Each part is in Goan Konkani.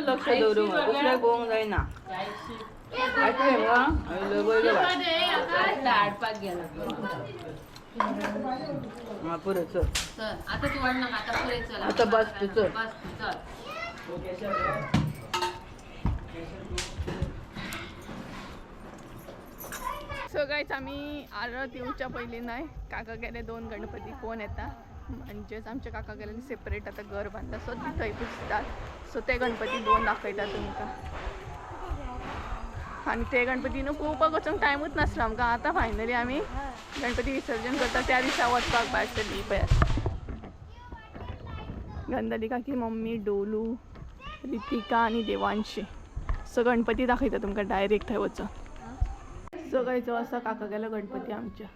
लक्ष दवरू दुसऱ्या गोवंक जायना. हाडपाक गेला. हा पुरे चल. आता तू वाढ नका, आता पुरे चल. आता बस तू चल. बस तू चल. सो गायज आमी आरत येवच्या पयलीं न्हय काका गेले दोन गणपती कोण येता म्हणजेच आमच्या काका गेले सेपरेट आतां घर बांदता सो ती थंय पुजतात. सो ते गणपती दोन दाखयता तुमकां. आनी ते गणपती न्हू पळोवपाक वचूंक टायमूच नासलो आमकां. आतां फायनली आमी गणपती विसर्जन करता त्या दिसा वचपाक भायर सरली. पळयात गंधाली काकी, मम्मी, डोलू, रितिका आनी देवांशी. सो गणपती दाखयता तुमकां डायरेक्ट थंय वचून. सो गायज जो आसा काका गेलो गणपती आमच्या.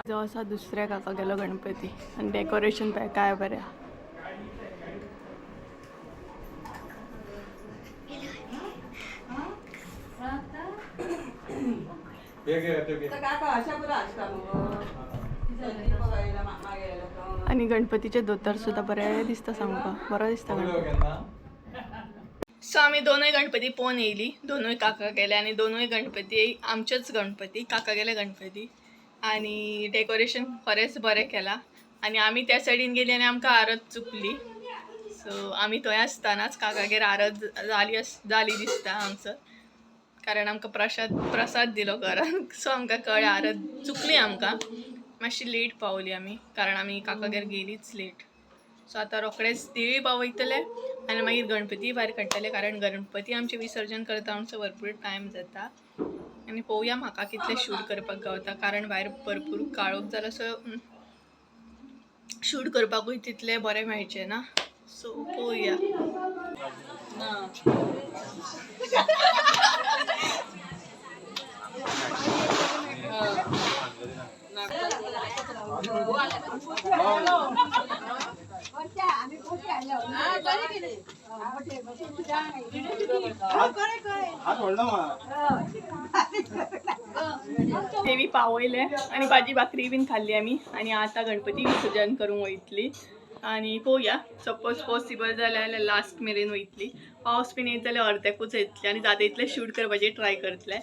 जो आसा दुसऱ्या काका गेलो गणपती आनी डेकोरेशन पळय काय बरें. आनी गणपतीचे दोतर सुद्दां बरें दिसता सामको, बरो दिसता गणपती. सो आमी दोनूय गणपती पळोवन येयली, दोनूय काका गेले आनी दोनूय गणपती आमचेच गणपती, काका गेले गणपती. आनी डेकोरेशन खरेंच बरें केलां. आनी आमी त्या सायडीन गेली आनी आमकां आरत चुकली. सो आमी थंय आसतनाच काकागेर आरत जाली जाली दिसता हांगसर, कारण आमकां प्रसाद दिलो घरान. सो आमकां कळ्ळें आरत चुकली आमकां. मातशी लेट पावली आमी, कारण आमी काकागेर गेलीच लेट. सो आतां रोखडेच देवी पावयतले आनी मागीर गणपती भायर काडटले, कारण गणपती आमचे विसर्जन करता आमचो भरपूर टायम जाता. आनी पळोवया म्हाका कितलें शूट करपाक गावता, कारण भायर भरपूर काळोख जालो. सो शूट करपाकूय तितलें बरें मेळचें ना. सो पळोवया. देवी पावयले आनी भाजी भाकरी बीन खाल्ली आमी. आनी आतां गणपती विसर्जन करूंक वयतली आनी पळोवया सपोज पॉसिबल जाल्यार लास्ट मेरेन वयतली. पावस बीन येत जाल्यार अर्द्याकूच येतली आनी जाता इतलें शूट करपाचें ट्राय करतले.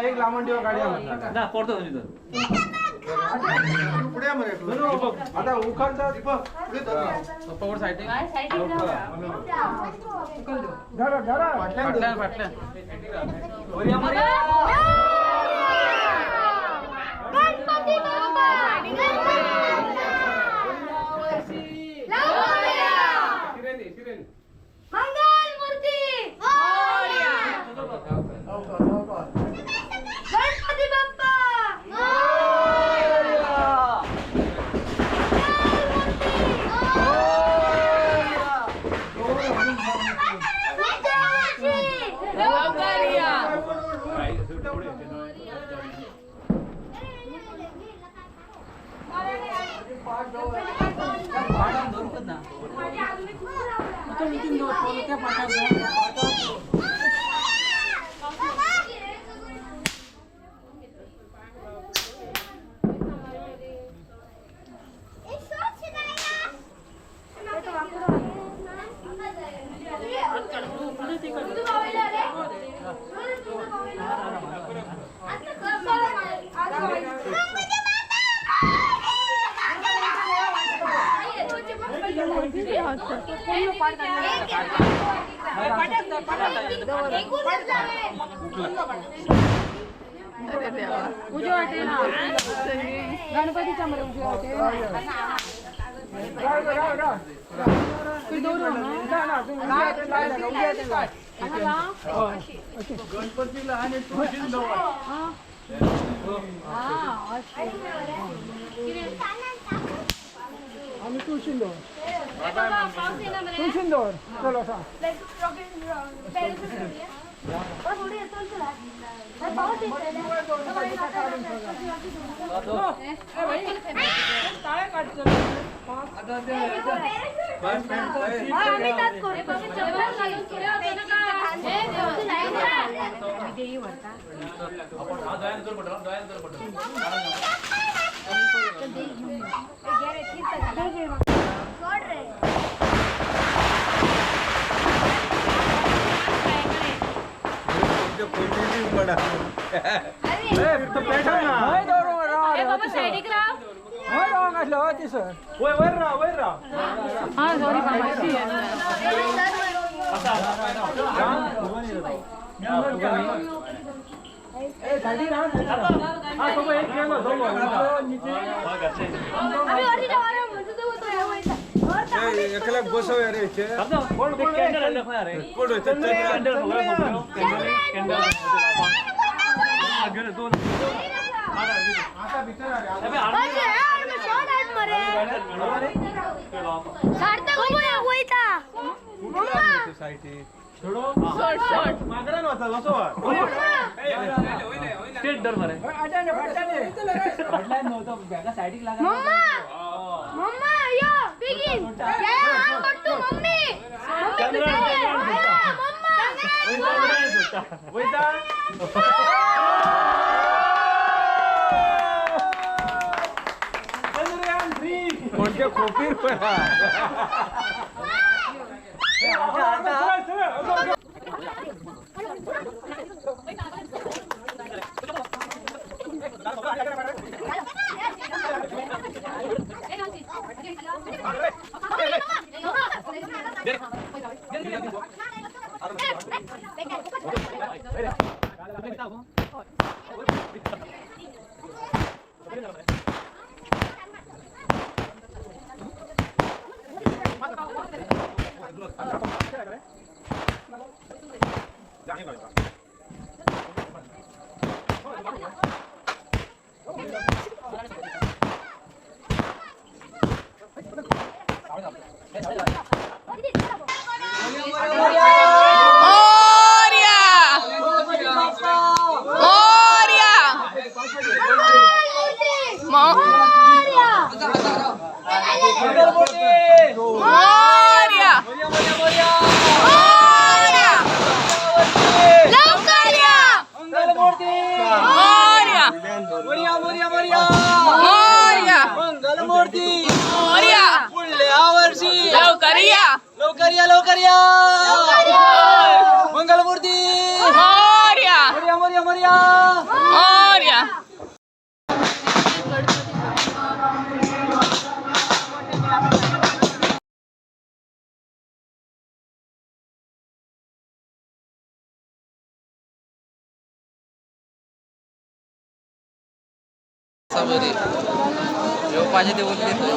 एक लांबण गाडी ना परतो आता उखलता गणपती बाप्पा. गणपतीच्या मरे उजव्या वाटेन गणपतीला आणि तुळशीला दवर. आम्ही तुळशीन दवर, तुळशीन दवर. चल असा वयर राव, वयर राव. एकल्याक बसव रे. कोण सोसायटी माकडान वचा बसो. मम्मा यो बेगीन मम्मी मम्मी वयता. चंद्रयान 3. कोणत्या खोपीर पण. मोरया मोरया मोरया मोरया मोरया लवकर या. मोरया मोरया मंगलमूर्ती मोरया पुढल्या वर्षी लवकर या. लवकर या, लवकर या. मंगलमूर्ती मोरया मोरया मोरया मोरया. मोरया. बरी जेवपाचे ते उरले थंय.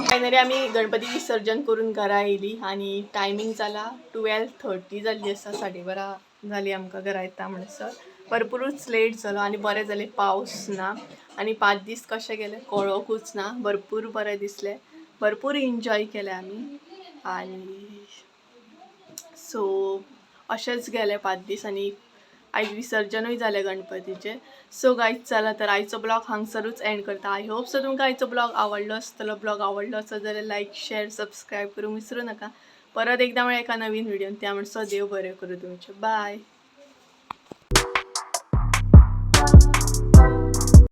फायनली आमी गणपती विसर्जन करून घरा येयली आनी टायमींग जाला 12:30 जाल्ली आसा. 12:30 जाली आमकां घरा येता म्हणसर. भरपुरूच लेट जालो आनी बरें जालें पावस ना. आनी 5 दीस कशे गेले कळोकूच ना. भरपूर बरें दिसलें, भरपूर एन्जॉय केलें आमी. आनी सो अशेंच गेले 5 दीस आनी आयज विसर्जनूय जालें गणपतीचें. सो गायज, चला तर आयचो ब्लॉग हांगसरूच एंड करता. I hope so तुमकां आयचो ब्लॉग आवडलो आसतलो. ब्लॉग आवडलो आसत जाल्यार लायक, शेअर, सबस्क्रायब करूंक विसरूं नाका. परत एकदां मेळया एका नवीन व्हिडियोन. त्या म्हणसर देव बरें करूं तुमचें. बाय.